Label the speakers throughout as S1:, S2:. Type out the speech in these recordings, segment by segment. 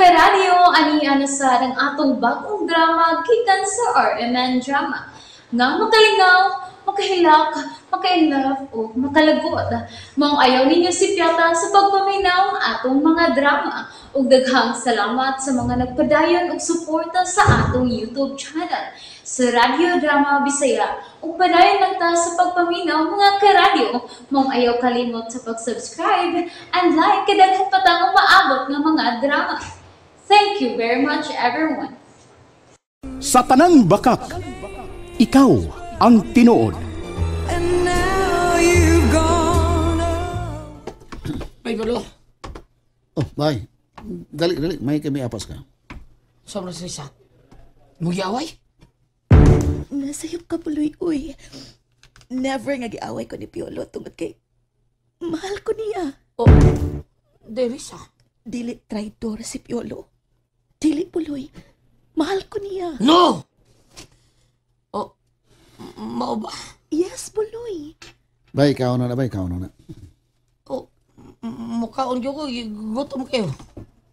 S1: Karadyo, ani na sad ang atong bagong drama gikan sa RMN Drama nga makalingaw, makahilak, maka-inlove o makalagot. Maong ayaw ninyo sipyata sa pagpaminaw atong mga drama. Ug daghang salamat sa mga nagpadayon og suporta sa atong YouTube channel sa Radyo Drama Bisaya. Ug padayon lang ta sa pagpaminaw, mga karadyo. Maong ayaw kalimot sa pag-subscribe and like kay daghan pa tang umaabot nga mga drama. Thank you very much, everyone.
S2: Sa tanang bakak, ikaw ang tinuod.
S3: And now you've gone.
S4: Ay, Pablo.
S5: Oh, bye. Dali, dali. May kami apas ka.
S4: Sobrang sisa. Muyaway?
S6: Nasayop ka, Puloy, uy. Never nga giaway ko ni Piolo tungod kay mahal ko niya.
S4: Oh, Derisa.
S6: Dili traitor si Piolo. Dili, Puloy. Mahal ko niya.
S4: No! Oh, mao ba?
S6: Yes, Puloy.
S5: Bay, ikaw na na, bay. Ikaw na na.
S4: Oh, mukaon gyud ko, gutom kayo.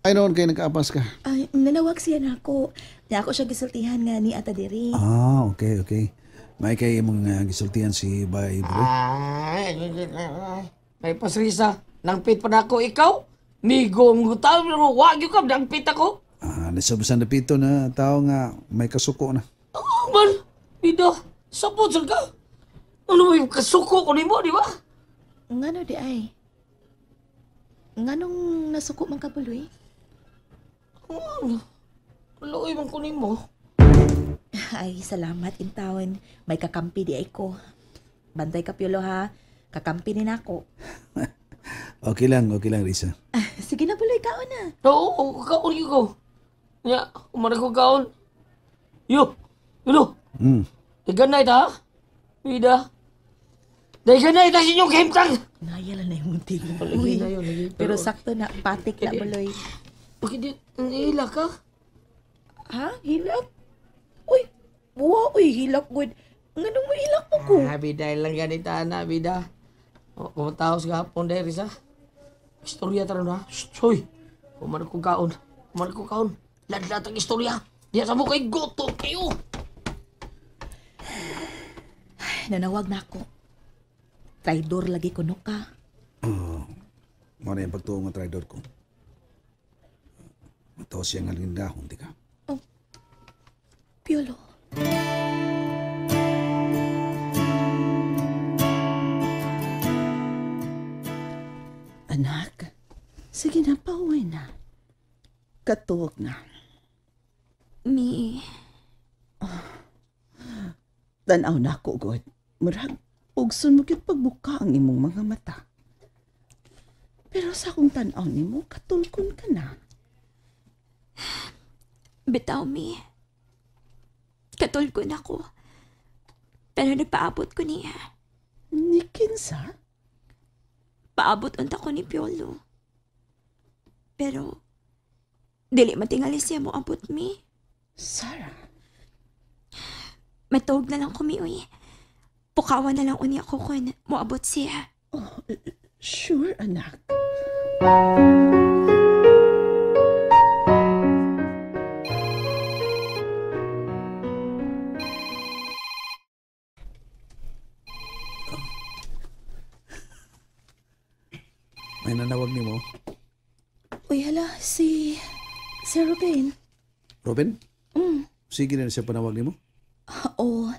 S5: Ay, noon kayo nagkaapas ka.
S6: Ay, nanawag siya nako. Di ako siya gisultihan nga ni Ata diri.
S5: Ah, okay, okay. May kay imong gisultihan si Bay, bro.
S4: Ay, may pasrisa. Nangpit pa na ako, ikaw? Nigo mong tao, pero wag yun ka, nangpit ako.
S5: Ah, nasa dapito na tao nga may kasuko na.
S4: Oh, man, bida, sapot ka. Ano may kasuko ko nimo, di ba?
S6: Ngano di ay? Nganong nasuko man ka, Puloy?
S4: Ano? Luoy man ko nimo.
S6: Ay, salamat intawon. May kakampi di ay ko. Bantay ka, Piolo, ha. Kakampi ni nako.
S5: Okay lang, Risa.
S6: Ah, sige na, Puloy, kaon na.
S4: Oo, kaon yun ko. Nya, umarag ko kaon. Yo, yo. Dagan na ita, ha? Bida. Dagan na ita sa inyong kahimtang.
S6: Naya lang na yung munting.
S4: Lagi
S6: Uy.
S4: na yun, lagi.
S6: Pero sakto na, patik na, Puloy.
S4: Bakit di, nahila ka?
S6: Ha? Hilak? Uy, wow, uy, hilak good. Nganong mo hilak mo ko?
S4: Ah, bida lang ganita na, bida. O, kumataos gahapon dahil, Risa. Istorya taron ha. Shh, hoy. Umarag ko kaon. Umarag ko kaon. Ladlat ang istorya. Diya sa mo kay gutom kayo.
S6: Ay, nanawag na ako. Traidor lagi kuno ka.
S5: Oh, mao na yung pagtuo nga traidor ko. Mataw siya nga lindahon, di ka?
S6: Oh, Piolo.
S7: Anak, sige na, pauwi na. Katuog na.
S8: Mi.
S7: Oh, tanaw na ako, God. Murag, ugson mo gyud pagbuka ang imong mga mata. Pero sa akong tanaw nimo, katulkon ka na.
S8: Bitaw, Mi. Katulkon ako. Pero nagpaabot ko niya.
S7: Ni kinsa?
S8: Paabot unta ko ni Piolo. Pero, dili matingali siya mo abot, Mi.
S7: Sarah.
S8: Matawag na lang ko, Mi, uy. Pukawan na lang unya ko kung moabot siya.
S7: Oh, sure, anak.
S5: May nanawag ni mo?
S6: Uy, hala, si Sir Robin.
S5: Robin?
S6: Mm.
S5: Sige na siya panawag ni mo?
S6: Oo.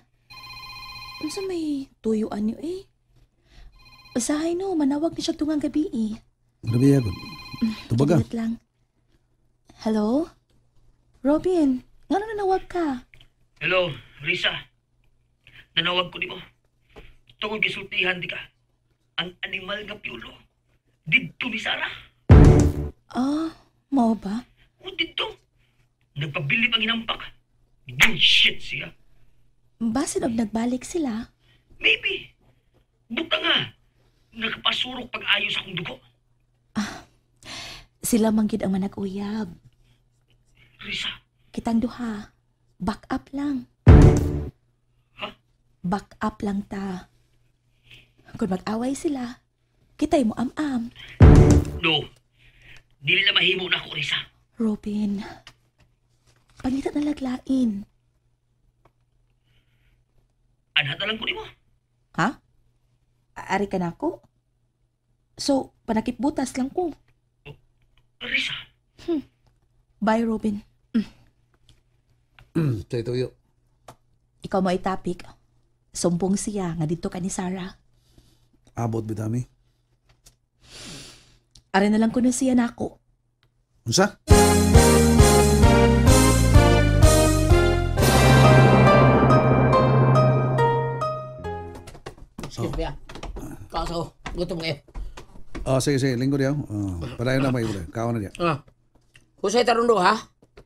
S6: Unsa may tuyuan niyo eh? Usahay no, manawag ni siya tungang gabi eh.
S5: Grabe yagod. Tubaga.
S6: Saglit lang. Hello? Robin, ngano nanawag ka?
S9: Hello, Risa. Nanawag ko nimo. Tungod gisultihan di ka. Ang animal nga Piolo. Didto ni Sarah.
S6: Ah, mao ba?
S9: O didto. Nagpabilib ang hinampak. Bullshit siya.
S6: Basin og nagbalik sila.
S9: Maybe. Buta nga. Nakapasurok pag-ayos akong dugo.
S6: Ah, sila man gyud ang manag-uyab.
S9: Risa.
S6: Kitang duha. Back up lang.
S9: Ha?
S6: Back up lang ta. Kung mag-away sila, kita'y mo am-am.
S9: No. Dili na mahimo na ako, Risa.
S6: Robin, pangita na laglain.
S9: Anha na lang ko nimo.
S6: Ha? Ari ka na ako? So, panakipbutas lang ko.
S9: Risa.
S6: Bye, Robin.
S5: Say tuyo.
S6: Ikaw mo ay topic. Sumbong siya nga dito ka ni Sarah.
S5: Abot bitami.
S6: Ari na lang ko na siya nako.
S5: Unsa?
S4: Excuse me ah. Kaso, gutom kayo.
S5: Oh, sige, sige. Linggo diyaw. Oh, padayon na may ibulay. Kaon na diya.
S4: Ah. Husay taron do ha?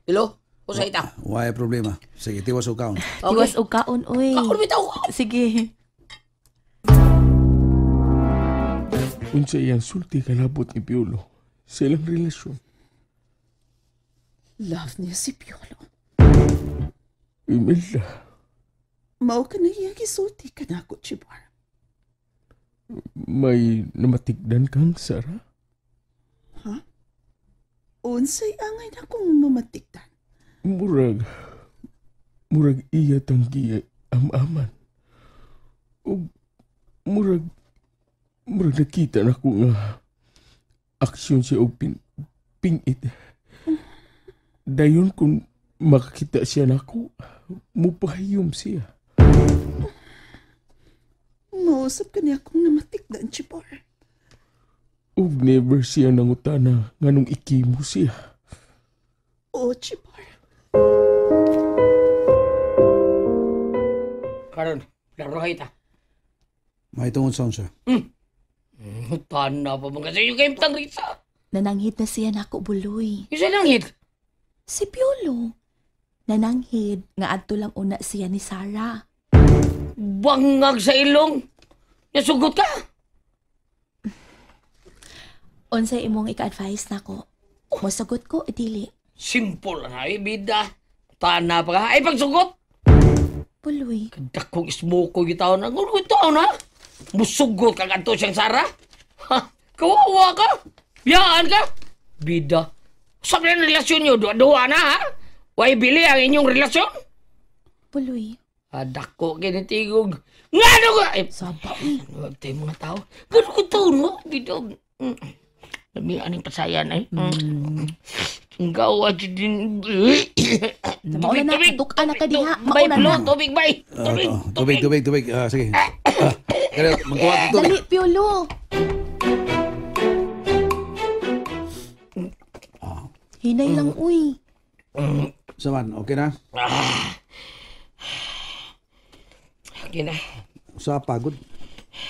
S4: Ilo? Husay ta.
S5: Why problema? Sige, tiwas og kaon.
S4: Okay.
S6: Tiwas og kaon, oy.
S4: Kaon bitaw.
S6: Sige.
S10: Unsa iyang sulti kalabot ni Piolo sa ilang relasyon.
S7: Love niya si Piolo.
S10: Imelda,
S7: Mao ka na iya gisulti ka na ako, Chibar.
S10: may namatigdan kang Sarah?
S7: Ha? Unsay angay na kong mamatigdan.
S10: Murag iya tanggi am-aman. Ug murag nakita na ko nga aksyon siya og pingit. Dayon kung makakita siya nako, mupahiyom siya.
S7: Mausap ka niya akong namatigdan, Chibar.
S10: Ug never siya nangutana nganong ikimo siya.
S7: Oo, Chibar.
S4: Karon, laro ta.
S5: May tungod sa unsa.
S4: Tana pa mga sa iyo kay tang Risa.
S6: Nananghid na siya nako, Buloy.
S4: Isa nanghid.
S6: Si Piolo. Nananghid nga adto lang una siya ni Sarah.
S4: Bangag sa ilong. Nasugot ka.
S6: Unsay imong ika-advise nako? Mosagot ko, dili.
S4: Simple na ay bida. Tana pa ka. Ay pagsugot.
S6: Buloy.
S4: Kadakong ismoko gitaw na. Ngulo gitaw na. Musugot ka kadto siyang Sarah. Ha? Kawawa ka. Biyaan ka. Bida. Sabi na relasyon nyo, duwa-duwa na ha? Way bili ang inyong relasyon?
S6: Buloy.
S4: Dako kinitigog. Ngano ka? Ay,
S6: Saba, uy.
S4: Huwag tayo mga tao. Gano'n ko tao, no? Bida. Lami, aning pasayan ay. Ang gawa din.
S6: Mauna na, tuk-an na ka diha.
S4: Bay,
S6: Mauna na.
S4: Tubig, bay. Tubig,
S5: Tubig, tubig, tubig. Sige. Kaya, magkuha ng tubig.
S6: Dali, Piolo. Hinay lang, uy.
S5: Saman, okay na?
S4: Okay na.
S5: Sa pagod.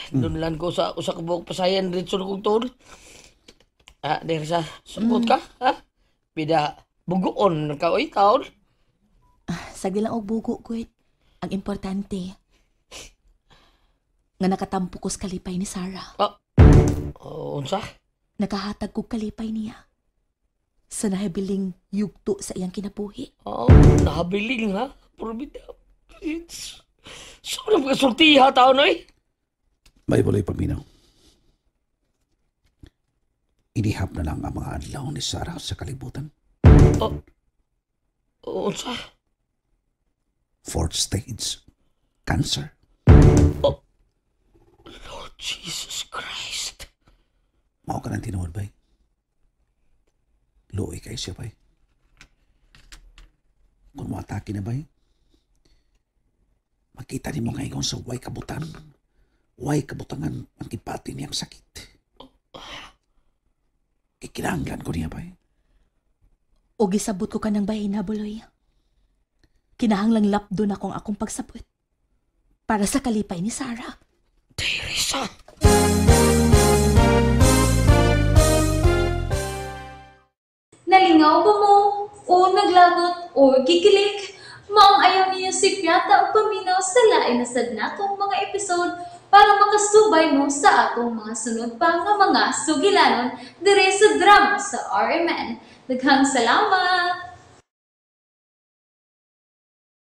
S4: Doon lang ko sa usa ka buok pasayan dito sa kong tuod. Ah, dahil sa support ka, ha? Bida, bugoon ka, oy, taon.
S6: Sagdi lang og bugo, Gwen. Ang importante, nga nakatampo ko sa kalipay ni Sarah.
S4: Oh, unsa?
S6: Nakahatag ko kalipay niya. Sa nahabiling yugto sa iyang kinabuhi.
S4: Oh, nahabiling, ha? Pero bida, it's... Sobrang pagkasultiha, taon, oy.
S5: May buloy paminaw. Inihap na lang ang mga adlaw ni Sarah sa kalibutan.
S4: Oh, unsa?
S5: Fourth stage cancer.
S4: Oh, Lord Jesus Christ.
S5: Mao ka ng tinuod, bay. Luoy kay siya, bay. Kung matake na, bay, makita ni mo ngayon sa way kabutan. Way kabutangan ang kipati niyang sakit. Kikinahanglan ko niya, bay.
S6: O gisabot ko ka ng bahina, Buloy. Kinahanglang lapdo na kong akong pagsabot. Para sa kalipay ni Sarah.
S4: Teresa!
S1: Nalingaw ba mo? O naglagot o gikilig? Maong ayaw niyo si Piata o paminaw sa lain na sad natong mga episode para makasubay mo sa atong mga sunod pa nga mga sugilanon dire sa drama sa RMN. Daghang salamat!